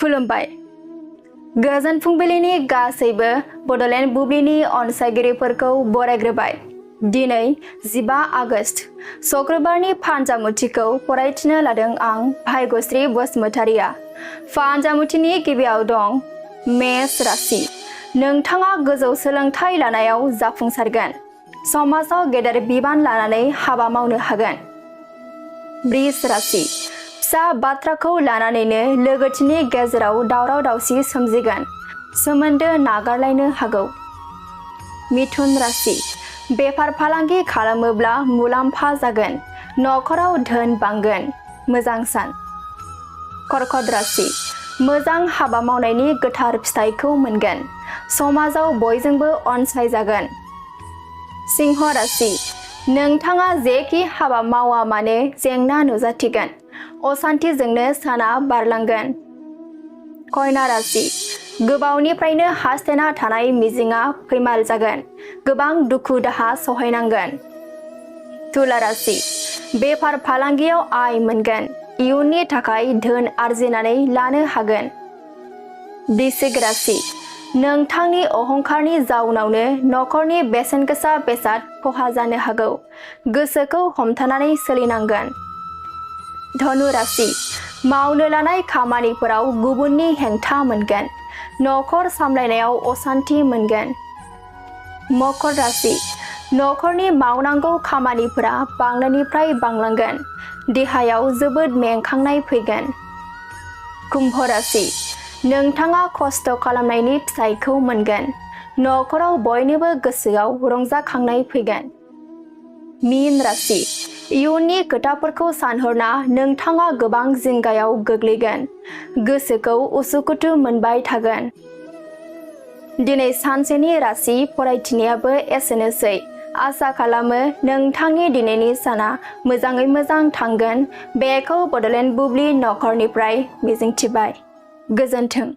खुलुमबाय। गोजोन फुंबिलिनि गासैबो बड'लेण्ड बुब्लिनि अनसायगिरिफोरखौ बरायग्रोबाय। दिनै 15 आगस्ट शुक्रबारनि फानजामुथिखौ फरायथिनो लादों आं भाग्यश्री बसुमतारिया। फानजामुथिनि गिबियाव दं मेष राशि। नोंथाङा गोजौ सोलोंथाइ लानायाव जाफुंसारगोन। समाजाव गेदेर बिबान लानानै हाबा मावनो हागोन। वृष राशि। फिसा बाथ्राखौ लानानैनो लोगोथिनि गेजेराव दावराव दावसि सोमजिगोन। सोमोन्दो नागारलायनो हागौ। मिथुन राशि। बेफार फालांगि खालामोब्ला मुलाम्फा जागोन। नखराव धोन बांगोन। मोजां सान। कर्कट राशि। मोजां हाबा मावनायनि गोथार फिथाइखौ मोनगोन। समाजाव बयजोंबो अनसायजागोन। सिंह राशि। नोंथाङा जेखि हाबा मावा मानो जेंना नुजाथिगोन। असान्थिजोंनो साना बारलांगोन। कन्या राशि। गोबावनिफ्रायनो हास्थायना थानाय मिजिंआ फैमाल जागोन। गोबां दुखु दाहा सहायनांगोन। तुला राशि। बेफार फालांगियाव आय मोनगोन। इयुननि थाखाय धोन आरजिनानै लानो हागोन। वृश्चिक राशि। नोंथांनि अहंकारनि जाउनावनो नखरनि बेसेनगोसा बेसाद खहा जानो हागौ। गोसोखौ हमथानानै सोलिनांगोन। धनु राशि। मावनो लानाय खामानिफोराव गुबुननि हेंथा मोनगोन। नखर सामलायनायाव असान्थि मोनगोन। मकर राशि। नखरनि मावनांगौ खामानिफोरा बांनायनिफ्राय बांलांगोन। देहायाव जोबोद मेंखांनाय फैगोन। कुम्भ राशि। नोंथाङा खस्थ' खालामनायनि फिथाइखौ मोनगोन। नखराव बयनिबो गोसोआव रंजाखांनाय फैगोन। मीन राशि। इयुननि खोथाफोरखौ सानहरना नोंथाङा गोबां जिंगायाव गोग्लैगोन। गोसोखौ उसुखुथु मोनबाय थागोन। दिनै सानसेनि राशि फरायथिनायाबो एसेनोसै। आसा खालामो नोंथांनि दिनैनि साना मोजाङै मोजां थांगोन। बेखौ बड'लेण्ड बुब्लि नखरनिफ्राय मिजिंथिबाय। गोजोन्थों।